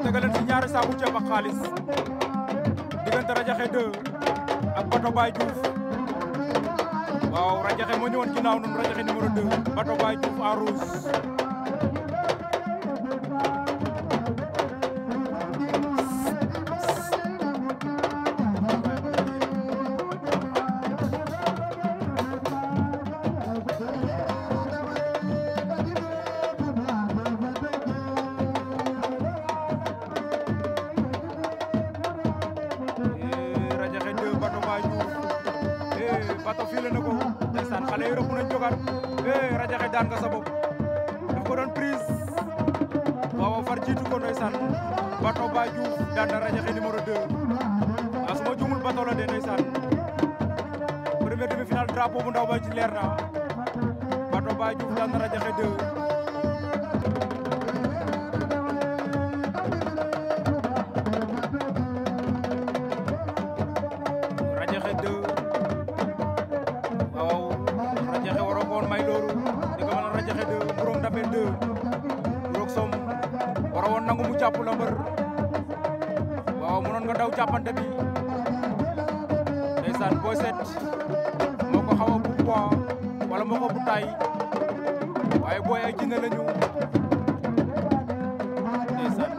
tegal leen si ñaari saaku ceeb ak xaalis diggante Radiakhé 2 ak Bato Baye Diouf waaw Radiakhé moo ñëwoon ginnaaw noonu Radiakhé numéro 2 Bato Baye Diouf en rouge. Bato file na ko ndeysaan xale yi rëpp nañ jogaat Radiakhé daan nga sa bopp daf ko doon prise waaw far jiitu ko ndeysaan Bato Baye Diouf daan na Radiakhé numéro 2 waaw su ma juumul Bato la de ndeysaan première demi-finale drapeau bu ndaw ba ci leer na Bato Baye Diouf daan na Radiakhé 2. nangu mu jàpp la mbër waaw mënoon nga daw jàppante bi ndeysaan booy seet moo ko xaw a bu poids wala moo ko bu taay waaye booy ay jinne lañu ndeysaan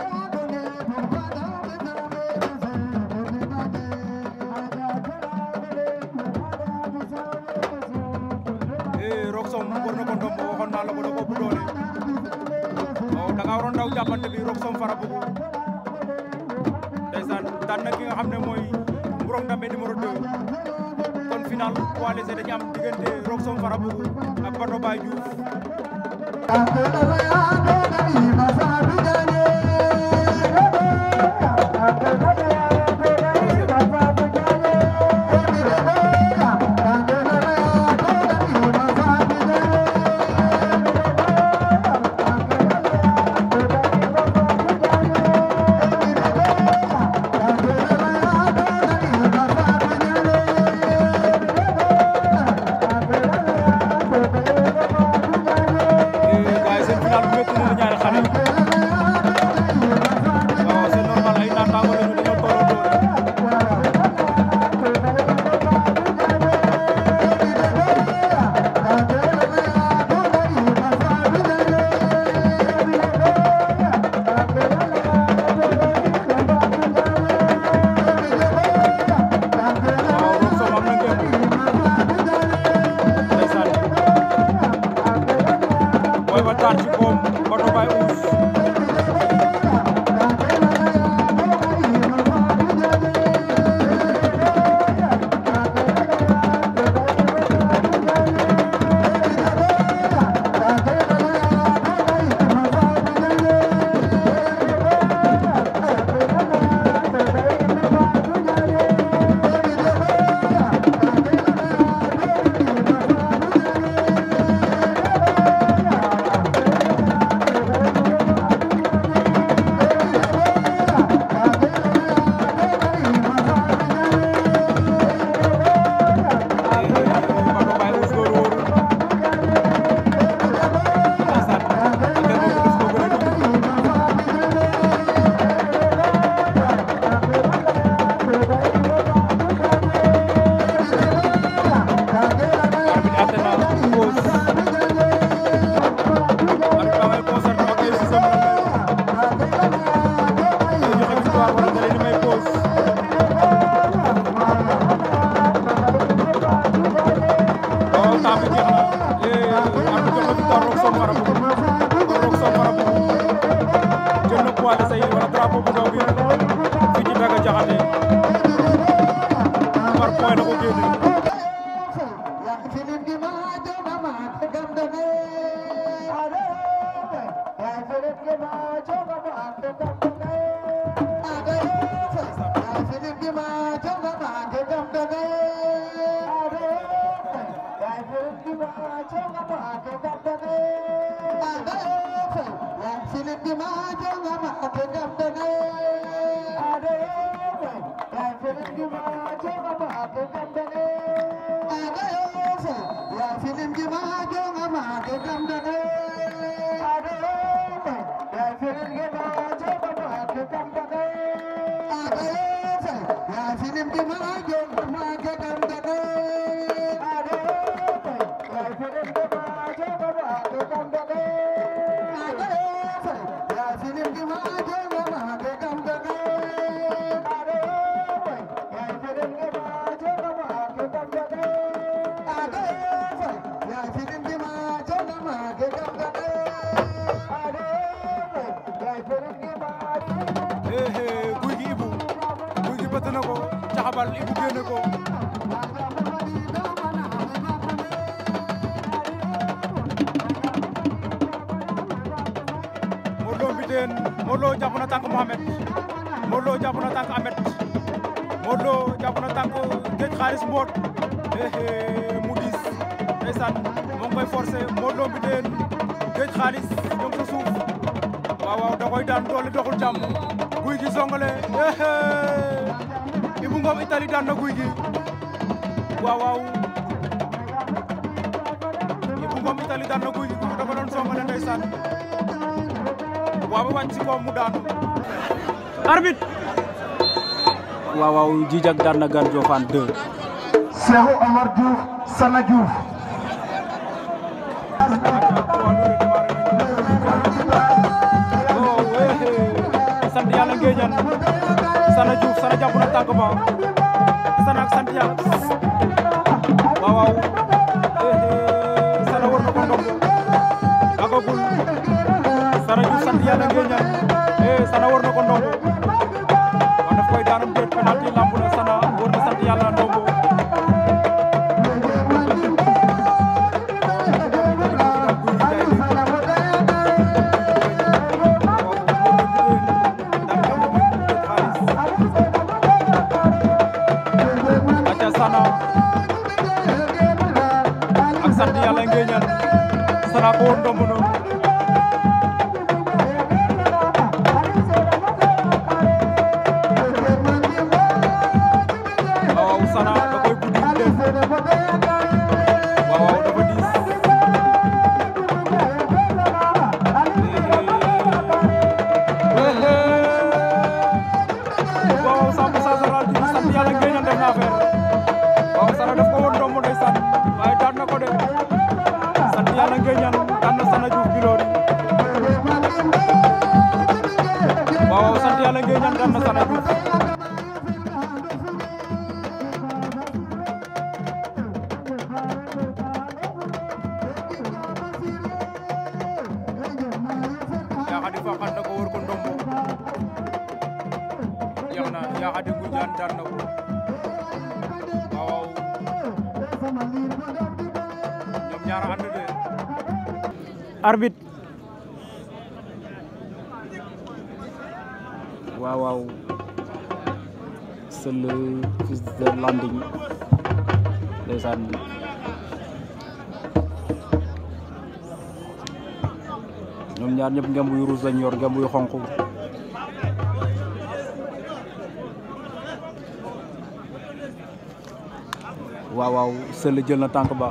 Rock Som war na ko ndombo waxoon naa la ko da ko bu doole da nga waroon daw jàppante bi Rock Som fara bugu ndeysaan daan na ki nga xam ne mooy Mburok Ndambe numéro 2 kon final poids léger dañu am diggante Rock Som fara bugu ak Bato Baye Diouf Film Guy gi Ibou Guy gi bëtt na ko caxabal Ibou génne ko Modou Lo Mbitene Modou Lo jàpp na tànk Mohamed Modou Lo jàpp na tànk Ahmed Modou Lo jàpp na tànk Géej Xaalis Mboot mu diis ndeysaan moo ngi koy forcé Modou Lo Mbitene Géej Xaalis ñoom sa suuf waaw da koy daan doole doxul jàmm Guy gi songale Ibou Ngom Italie daan na Guy gi waaw Ibou Ngom Italie daan na Guy gi da ko doon songale ndeysaan waaw wàcc ci ko mu daanu arbitre waaw Djijak daan na Gane Diofane 2 Cheikhou Omar Diouf Sana Diouf sant yàlla ngeeñan Sana Diouf Sana jàpp na tànk ba Sana ak sant yàlla waaw Sana war na ko ndombo agagul Sana Diouf sant yàlla ngeeñan Sana war na ko ndombo waaw daf koy daanam déet penalty lamb na Sana war na sant yàlla ndombo Sana ak sant yàlla ngeeñan Sana ko woon ndomb noonu waaw Sana da koy buddi def waaw dafa diis waaw 100% Général TV sant yàlla ngeeñan def na affaire waaw Sana daf ko woon ndomb ndeysaan waaye daan na ko de sant yàlla ngeeñan daan na Sana Diouf Bilori waaw sant yàlla ngeeñan daan na Sana Diouf yaa xadi faxan na ko wër ko ndombo jeex na yaa xadi Ngoundiane daan na ko waaw ñoom ñaar ànd de arbitre waaw c'est le fils de Landing ndeysaan ñoom ñaar ñëpp ngemb yu rouge lañ yor ngemb yu xonq waaw Seul jël na tànk ba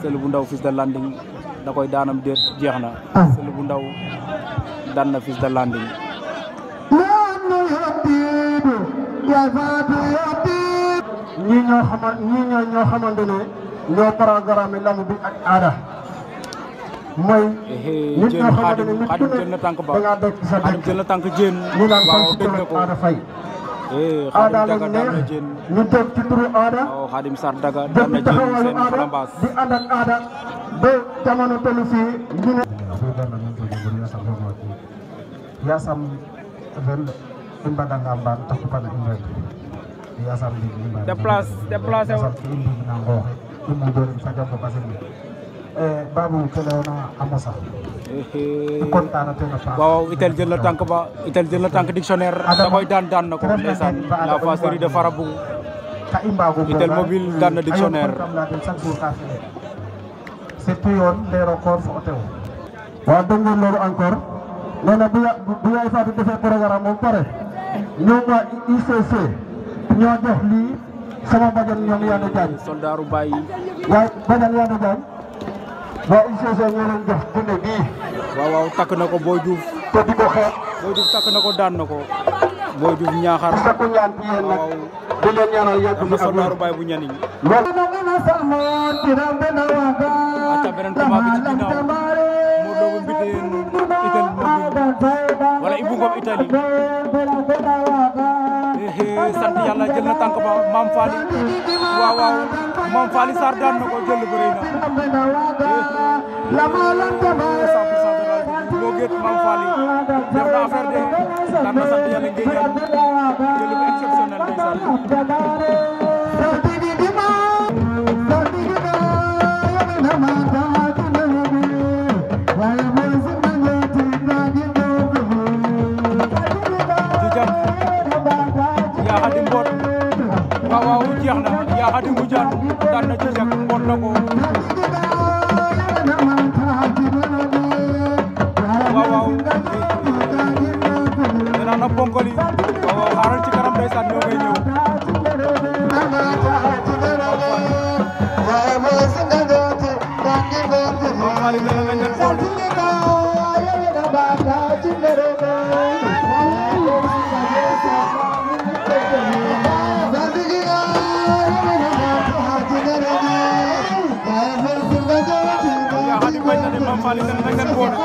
Seul bu ndaw fils de Landing da koy daanam déet jeex na Seul bu ndaw daan na fils de Landing ñi ñoo xamante ne ñoo programme lamb bi ak aada mooy nit ñoo xamante ne nit ku jël na tànk ba da ngaa def sa Xaadim jël na tànk jéen ñu naan waaw fan dëj na ko aada fay Xaadim aada daga lañ daan na neex jéen ñu toog ci turu aada waaw Xaadim Sarr daga daan na def jéen taxawalu seen aada farambaas di ànd ak aada ba jamono tollu fii ñu ne yasam vel imbaga ngamban takupana imvel yasam di déplacé wu na ngooxe imu dorim sajam ko pasini babu kelewna amosa kontaan na tena paax waaw Itel jël na tànk ba Itel jël na tànk dictionnaire da koy daan na ko ndeysaan la fasserie de Farabougou ka i mbaago Itel mobile daan na dictionnaire surtout yoon ndeero koor fo o tew waaw dégg ngeen loolu encore nee na bu yaay Fatou defee programme moom pare ñoom waa ICC ñoo jox lii sama bajan ñoom Yande Diagne soldaaru Baye waaye bajan Yande Diagne waa ICC ñoo leen jox gune bii waaw takk na ko Boy Diouf te di ko xeex Boy Diouf takk na ko daan na ko Boy Diouf Ñaaxar sakku ñaan ci yéen nag di leen ñaanal yàgg am na soldaaru baay bu ñaniñ loolu aca beneen combat bi ci ginnaaw Modou Lo bu Mbitene Italie wala Ibou Ngom Italie sant yàlla jël na tànk ba Mame Faly waaw waaw Mame Faly Sarr daan na ko jël bëri na 100% moo gét Mame Faly def na affaire de daan na sant yàlla ngeen ñaan jël bu exceptionnel ndeysaan waaw waaw jeex na yaa xadi mu jaan daan na ci jag mboot na ko waaw waaw dina na ponkoli waaw waaw xaaral ci kanam ndeysaan ñoo ngay ñëw Faly dana nga ñan xool Mame Faly dana nga ñan boole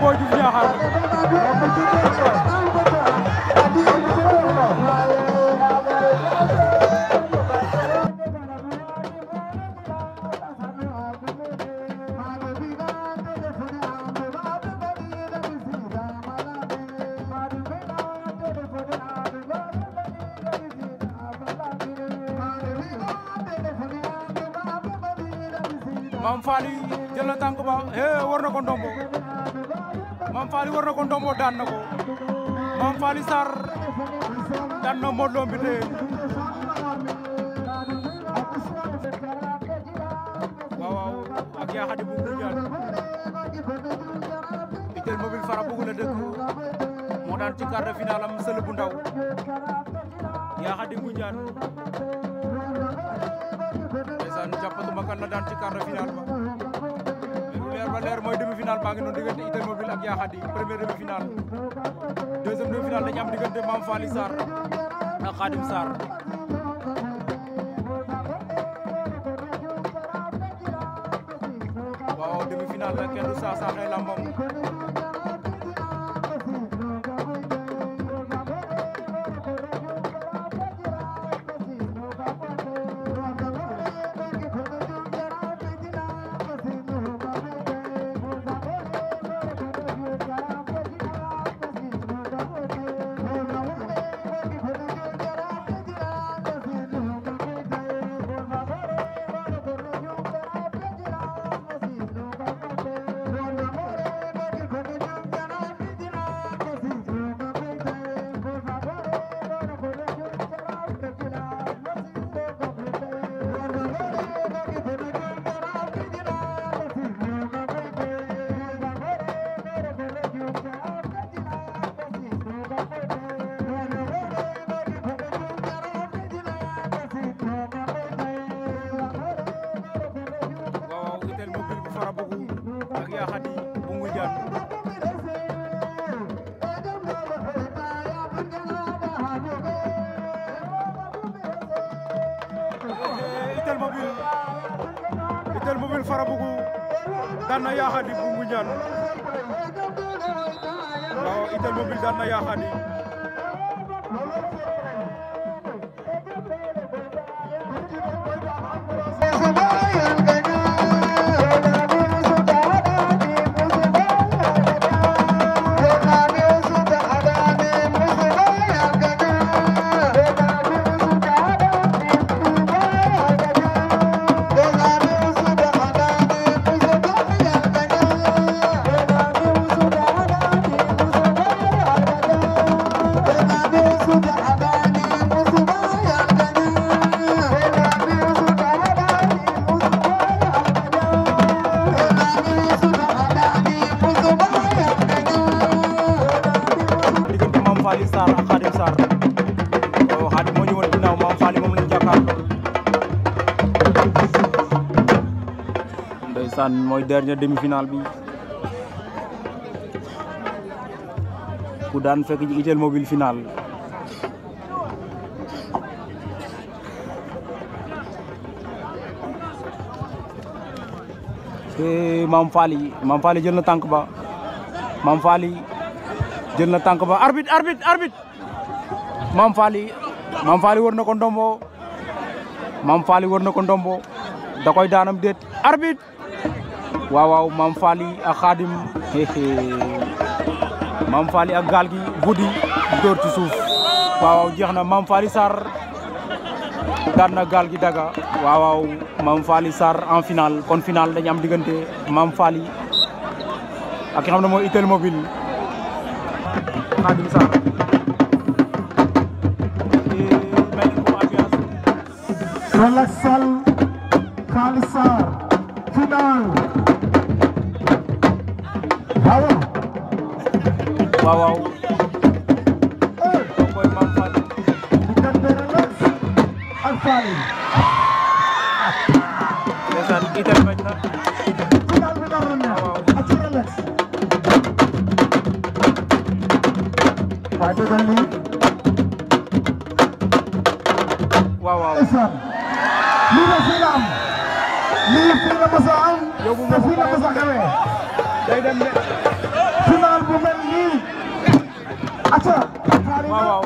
Boy Diouf Ñaaxar Mame Faly jël na tànk ba war na ko ndombo Mame Faly war na ko ndombo daan na ko Mame Faly Sarr daan na Modou Lo Mbitene waaw waaw ak yaa xadi bu Ngoundiane Itel Mobile Fara bëgg la dëkk moo daan ci quart de finale am sël bu ndaw yaa xadi Ngoundiane ndeysaan jàppatuma kan la daan ci quart de finale ba leer ba leer mooy demi-finale baa ngi noonu diggante Itel Mobile ak Yakhadi première demi-finale deuxième demi-finale dañu am diggante Mame Faly Sarr ak Khadim Sarr waaw demi-finale la kenn du saaxee lambam Yakhadi bu Ngoundiane Itel Mobile Farabougou daan na Yakhadi bu Ngoundiane waaw Itel Mobile daan na Yakhadi Faly Sarr ak Khadim Sarr waaw Khadim moo ñëwoon ginnaaw Mame Faly moom lañ jàkkaarloo ndeysaan mooy dernier demi-finale bi ku daan fekk ci Itel Mobile final Mame Faly jël na tànk ba Mame Faly jël na tànk ba arbitre Mame Faly war na ko ndombo Mame Faly war na ko ndombo da koy daanam déet arbitre waaw Mame Faly ak Khadim Mame Faly ak gaal gi guddi door ci suuf waaw jeex na Mame Faly Sarr daan na gaal gi daga waaw Mame Faly Sarr en finale kon finale dañu am diggante Mame Faly ak ki xam ne mooy Itel Mobile Khadim Sarr Relaxal Faly Sarr final waaw koy Mame Faly diggante Relax ak Faly ndeysaan Itel bañ na final bi nar na ak ci Relax waaye dëggal ni waaw lii la fii la am lii fii la mos a am te fii la mos a xewee day dem de final bu mel nii acca waaw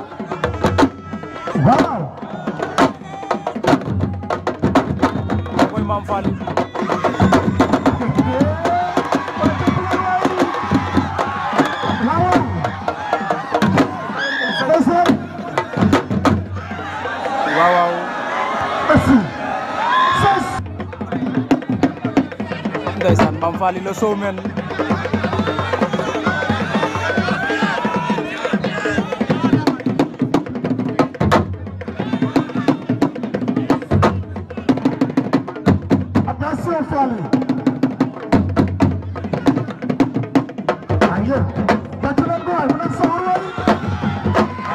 koy Mame Faly waaw ndeysaan Mame Faly la showman attention Faly ayo batulan ko ay bulan sa orwal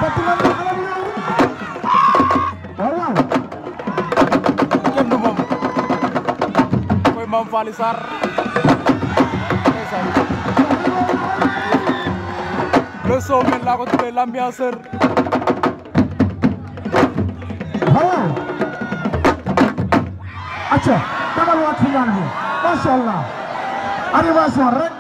batulan ko alam yo waaw kenn du moom koy Mame Faly Sarr ndeysaan le showman laa ko tuddee l'ambianceur acca damal waat final bi masha Allah animation rek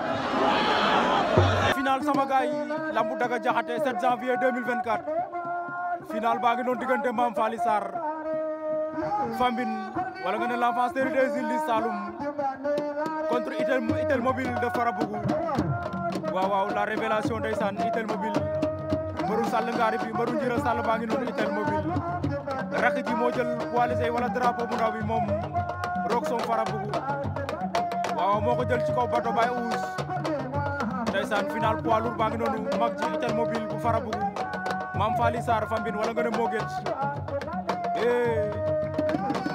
final sama gaay lambu daga jaxate 7 janvier 2024 final baa ngi noonu diggante Mame Faly Sarr Fambine wala nga ne l'enfant série des îles du Saloum contre Itel Mobile de Farabougou waaw waaw la révélation ndeysaan Itel Mobile mbaru Sall ngaari bi mbaru Njira Sall baa ngi noonu Itel Mobile rakk ji moo jël poids léger wala drapeau bu ndaw bi moom Roxon Farabougou waaw moo ko jël ci kaw bato bay uus ndeysaan final poids lourd baa ngi noonu mag ci Itel Mobile bu Farabougou Mame Faly Sarr Fambine wala nga ne Moget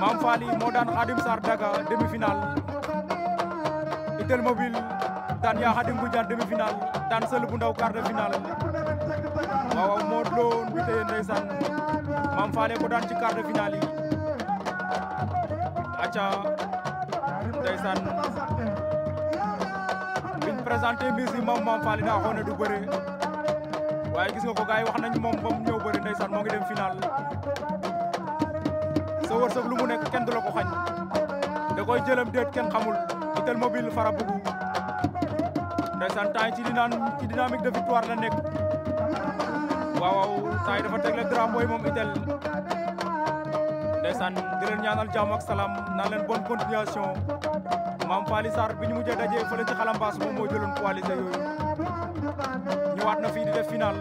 Mame Faly moo daan Khadim Sarr Daga demi-finale Itel Mobile daan yaa Khadim Goudiane demi-finale daan Seul bu ndaw quart de finale waaw moo doon bi tey ndeysaan Mame Faly ko daan ci quart de finale yi aca ndeysaan biñ présenté mise yi Mame Faly daa xoone du bëre waaye gis nga ko gars yi wax nañ moom ba mu ñëw bëri ndeysaan moo ngi dem final sa wërsëg lu mu nekk kenn du la ko xañ da koy jëlam déet kenn xamul Itel Mobile Farabougou ndeysaan temps yi ci dynamique de victoire la nekk waaw temps yi dafa tegle drapeau yi moom Itel ndeysaan di leen ñaanal jàmm ak salaam naan leen bonne continuation Mame Faly Sarr bi ñu mujjee dajee fële ci Xalambaas moom moo jëloon poids léger yooyu ñëwaat na fii di def final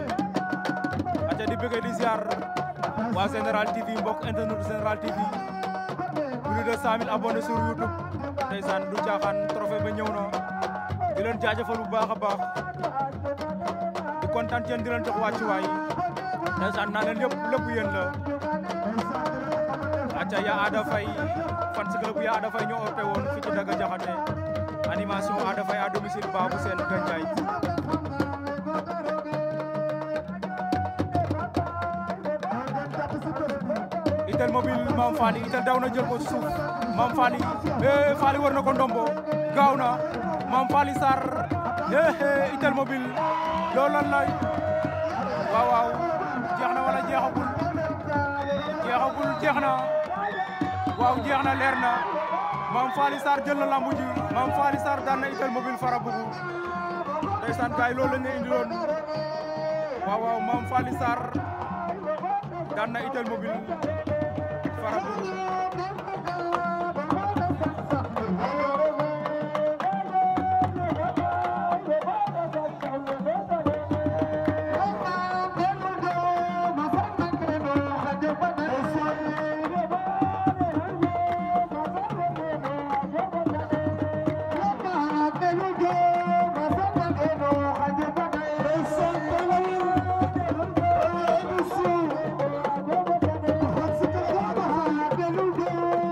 aca di bëggee di ziar waa Général TV mbokk internet Général TV plus de 100 000 abonnés sur YouTube ndeysaan du caaxaan trophée ba ñëw na di leen jaajëfal bu baax a baax di kontaan ci yéen di leen jox wàccuwaay ndeysaan naa leen lépp yéen la aca yaa Ada Faye fan si club yaa Ada Faye ñoo oote woon fi ci Daga Jaxate animation Ada Faye à domicile Babou Sène Gandiaye Itel Mobile Mame Faly Itel daw na jël ko ci suuf Mame Faly Faly war na ko ndombo gaaw na Mame Faly Sarr Itel Mobile loolu lan lay waaw jeex na wala jeexagul jeex na waaw jeex na leer na Mame Faly Sarr jël na lambu ji Mame Faly Sarr daan na Itel Mobile Farabougou ndeysaan gaay loolu lañ indi loon waaw Mame Faly Sarr daan na Itel Mobile Farabougou Go!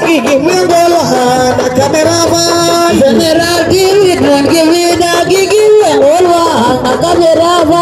gigi mengol na kameraman General TV dan gigi gigi mengol na kameraman